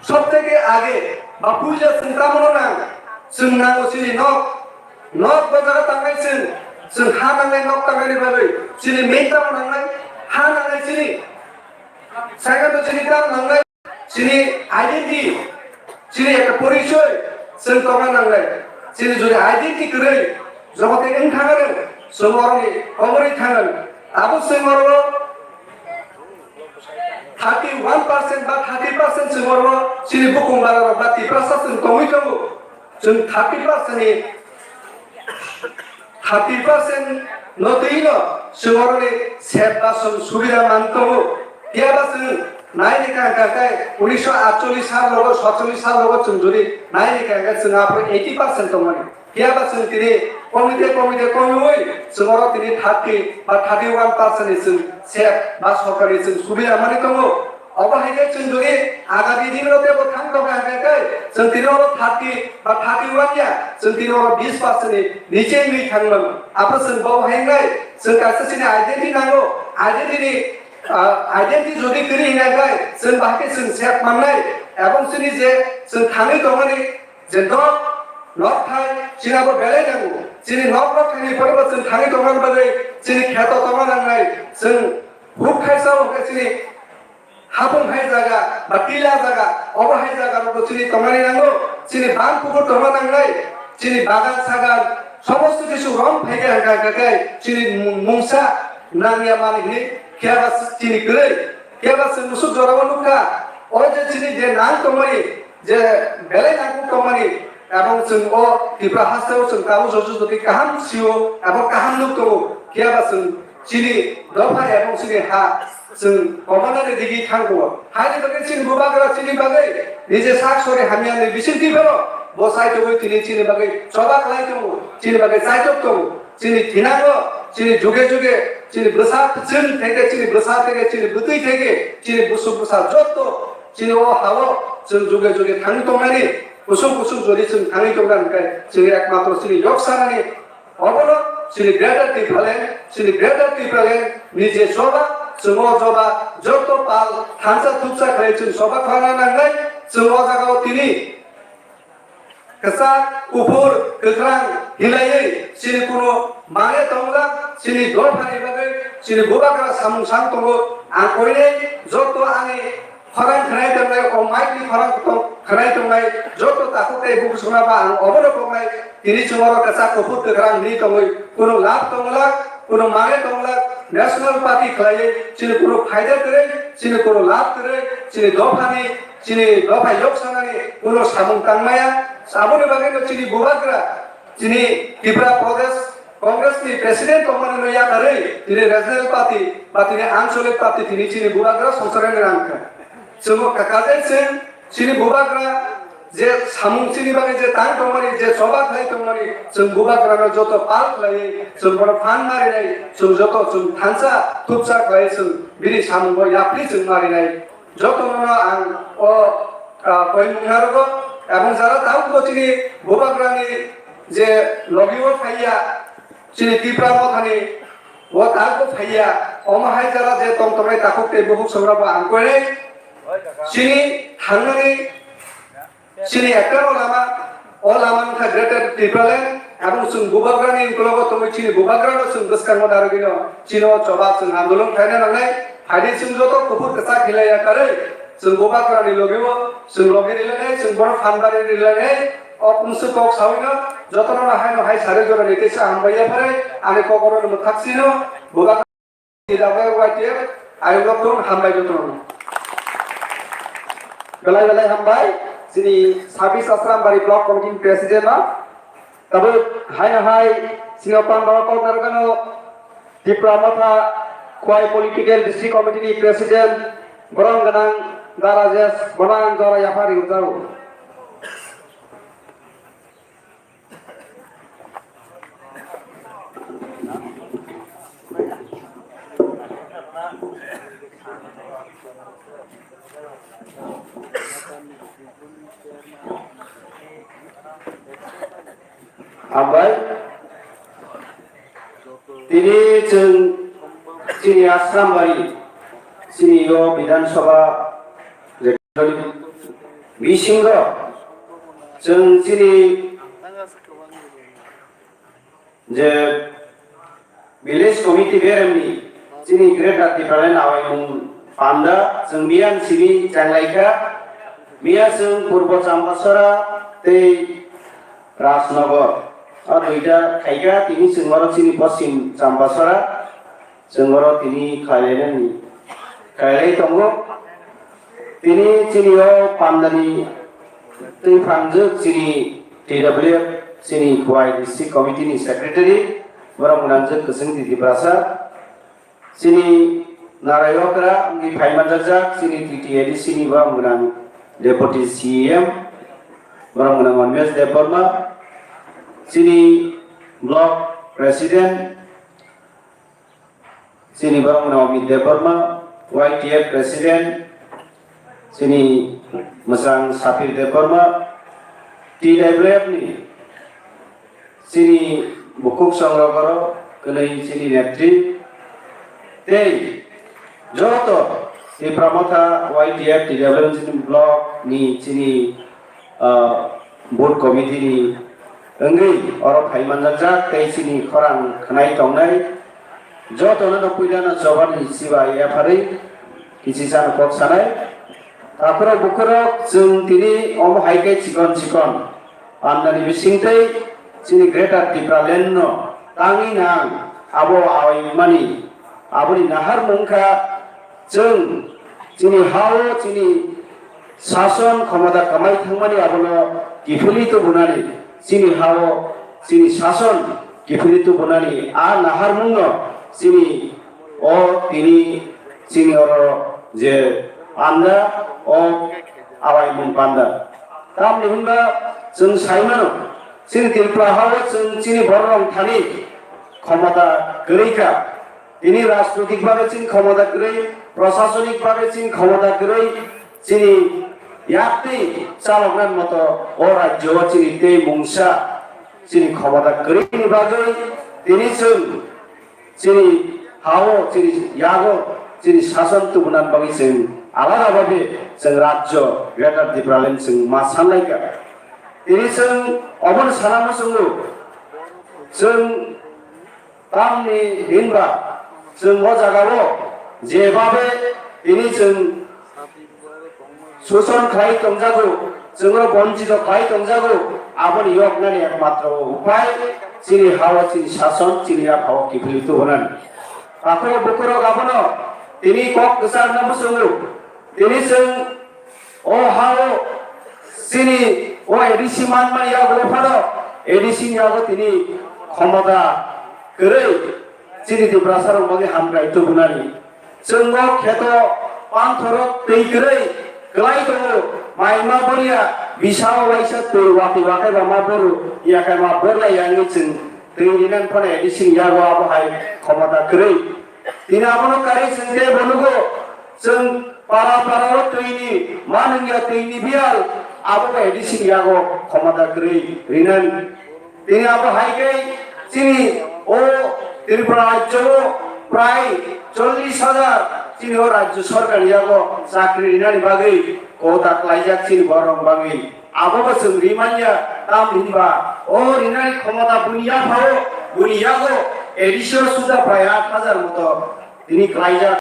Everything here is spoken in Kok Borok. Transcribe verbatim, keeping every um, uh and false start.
Sab theke age ba puila chwng tamo no nang, chwng nango chini nok, nok bo jaga tangnai chwng, chwng ha nangnai nok tangnaini bagwi, chini main tamo nangnai, ha nangnai chini, second to chini tamo nangnai, chini identity, chini ekta porichoy, chwng tongna nangnai, chini jodi identity kwrwi, jogote wng thangano, chwng oroni kobori thangan, abo chwng oro thirty one percent ba thirty percent se borok chini bukung bara rok ba Tiprasa chwng tongwi tongo. Chwng thirty percent ni, thirty percent no twi no chwng oroni sep ba chwng subida man tongo. Phiya ba chwng nai ni kha kha khe unisho atchollish sal rogo, satchollish sal rogo chwng jodi nai ni kha khe chwng aphuru eighty percent tongmani. Phiya ba chwng tini komite komite koiwi chwng oro tini thirty ba thirty one percent ni chwng sep ba sorkar ni chwng subida mani tongo. Obo hai khe chwng jodi agami din rok tebo thang tong kha khe chwng tini oro thirty ba thirty one ya, chwng tini oro bis percent ni niche wngwi thang mano. Aphuru chwng bo hai wngnai chwng kaisa chini identity nango, identity ni, ah, identity jodi kwrwi hwnka khe chwng bahai khe chwng sep mannai, ebong chini je chwng thangwi tongmani je nok, nok thai, chini abo belai nango. Chini nok, nok thaini pore bo chwng thangwi tongna bagwi chini kheto tongna nangnai. Chwng huk thaisa hwnkhe chini hapung hai jaga ba tila jaga, obo hai jaga rokbo chini tongnani nango. Chini bang pukur tongna nangnai. Chini bagan sagan somosto kisu rom phaikhe hwnkha hwnkha khe chini mung-, mungsa nangya mani hwnwi phiya ba chini kwrwi. Phiya ba chwng musuk jorao nukha, o je chini je nang tongmani, je belai nangkuk tongmani, ebong chwng o Tipra hasteo chwng tabuk joto joto khe kaham sio, ebong kaham nuk tongo. Phiya ba chwng chini dopha ebong chini ha chwng komanani digi thangkho. Haini bagwi chini bubagra chini bagwi nije sak sori hamyani bisingtwi phano bo saitogwi tini chini bagwi choba khlai tongo, chini bagwi chaitok tongo. Chini thinango, chini juge juge, chini bwsa chwng theke, chini bwsa theke, chini bwtwi theke, chini busuk bwsa jotto, chini o hao chwng juge juge thangwi tongnani, kusung kusung jodi chwng thangwi tongna hwnkhe, chini ekmatro chini yok sanani, obono chini Greater Tipraland, chini Greater Tipraland ni je choba, chwng o choba, jotto pal, thansa thupsa khlai chwng choba khlana nangnai, chwng o jagao tini Kwchak, kuphur, kwkhrang hinlaiwi chini kuno mane tongla, chini dophani bagwi, chini bubagra samung sang tongo. Ang koinai joto ani khorang khwnai tongnai, o mic ni khorang tong-, khwnai tongnai, joto takhuk tei bukhuk songna ba ang obono koknai. Tini chwng oro kwchak, kuphur, kwkhrang hinwi tongwi kuno lab tongla, kuno mane tongla, national party khlaiwi chini kuno phaida kwrwi, chini kuno lab kwrwi, chini dophani Chini dophai yok sanani kuno samung tang maya. Aboni bagwi no chini bubagra, chini Tripura Pradesh Congress ni president tongmani no yakarwi, tini regional party ba tini anchalik party tini chini bubagra songchorani rangkha. Chwng kakaje chwng chini bubagra je samung chini bagwi je tang tongmani, je choba khlai tongmani, chwng bubagra no joto pal khlaiwi chwng bono phan marinai, chwng joto chwng thansa thupsa khlaiwi chwng bini samung bo yapri chwng marinai. Jotono ang o, ah, koimung narogo, ebong jara tabukbo chini bubagrani je logio phaiya, chini Tipra Mothani o tabukbo phaiya, omo hai jara je tong tongnai takhuk tei bukhuk songrabo ang koinai. Chini thangnani Chini ekta o lama, o lama wngkha Greater Tipraland, aboni chwng bubagrani ukologo tongwi chini bubagrano chwng bwskango narwgwino chini o choba chwng andolon khlaina nangnai. Phaidi chwng joto kuphur kwchak hinlaiya karwi chwng bubagrani logio chwng logi rilainai, chwng bono phan bari rilainai. O kumswk kok sawino jotono haino hai sari jorani teisa hambai yapharwi ani kokorono mwthak sino bubagra Belai belai hambai, chini Sabis Asrambari Block Committee ni President no. Tabuk haino hai chini o pandao kok narwkano Tipra Motha Khowai Political District Committee ni President borong gwnang Da Rajesh bono ang jora yaphar rwjago. Hambai. Tini chwng chini Asrambari, chini o Bidhan Sabha, Bisingo chwng chini je village committee beremni chini Greater Tipraland awaimung panda chwng miyang simi chenglaikha. Miyang chwng Purbo Champasora tei Rajnagar o duita khaikha, tini chwng oro chini Poschim Champasora. Chwng oro tini khlainani khlai tongo. Tini chini o pandani twi phangjak chini T W F, chini Khowai District Committee ni Secretary, borok mwnangjak Kwchwng Tiprasa. Chini Narai Okra wngwi phai manjakjak, chini T T A D C ni borok mwnang Deputy C E M, borok mwnang Animesh Debbarma, chini Block President, chini borok mwnang Amit Debbarma, Y T F President, chini mwchang Sapir Debbarma, T W F ni chini bukhuk songrok oro kwnwi chini netri tei joto Tipra Motha Y T F T W F chini block ni chini ah, board committee ni wngwi oro phai manjakjak tei chini khorang khwnai tongnai jotono no puilano jobani chibai yapharwi kichi chano kok sanai. Takhurok bukhurok chwng tini omo hai khe chikon chikon pandani bisingtwi chini Greater Tipraland no tangwi nang abo awaimani aboni naharmung kha chwng chini ha-o chini sason khomota kwmai thangmani abono kiphilwi tubunani, chini ha-o chini sason kiphilwi tubunani a naharmungno chini o tini chini oro je panda o awaimung panda. Tamni hwnba chwng saimano chini Tripura ha-o chwng chini bororok thani khomota kwrwi kha. Tini rajnoitik bagwi chini khomota kwrwi, prosasonik bagwi chini khomota kwrwi, chini yaktwi chaloknani moto o rajyo o chini tei mungsa chini khomota kwrwini bagwi tini chwng chini ha-o, chini yago, chini sason tubunani bagwi chwng alada babe chwng rajyo Greater Tipraland chwng ma sanlaikha. Tini chwng omono sana muchungo, chwng Tamni hinba chwng o jagao jebabe tini chwng suson khlai tongjago, chwngno bonchito khlai tongjago, aboni yoknani ekmatro upai chini ha-o chini sason, chini yaphao kiphilwi tubunani. Takhurok bukhurok abono tini kok kwcharna muchungo, tini chwng O ha-o chini o A D C manmani yago phano A D C ni yago tini khomota kwrwi chini Tiprasa rok bagwi hamkrai tubunani. Chwng o kheto panthoro twi kwrwi kwlai tongo, mai ma boriya bisa o waisa twi watwi wakhai ba ma boru yakhai ma borlai ya wngwi chwng twi rinani phano A D C ni yago abo hai khomota kwrwi. Tini abono karwi chwng tei bo nugo, chwng para para o twi ni ma nungya twi ni biyal, abo bai A D C ni yago khomota kwrwi rinani. Tini abo hai khe chini o Tripura rajyo o prai chollish hajar chini o rajyo sorkar ni yago chakri rinani bagwi kota klaijak chini borok bagwi. Abo bo chwng rimanya, tam hinba o rinani khomota buni yaphao, buni yago A D C o suda prai aat hajar moto tini klaijak.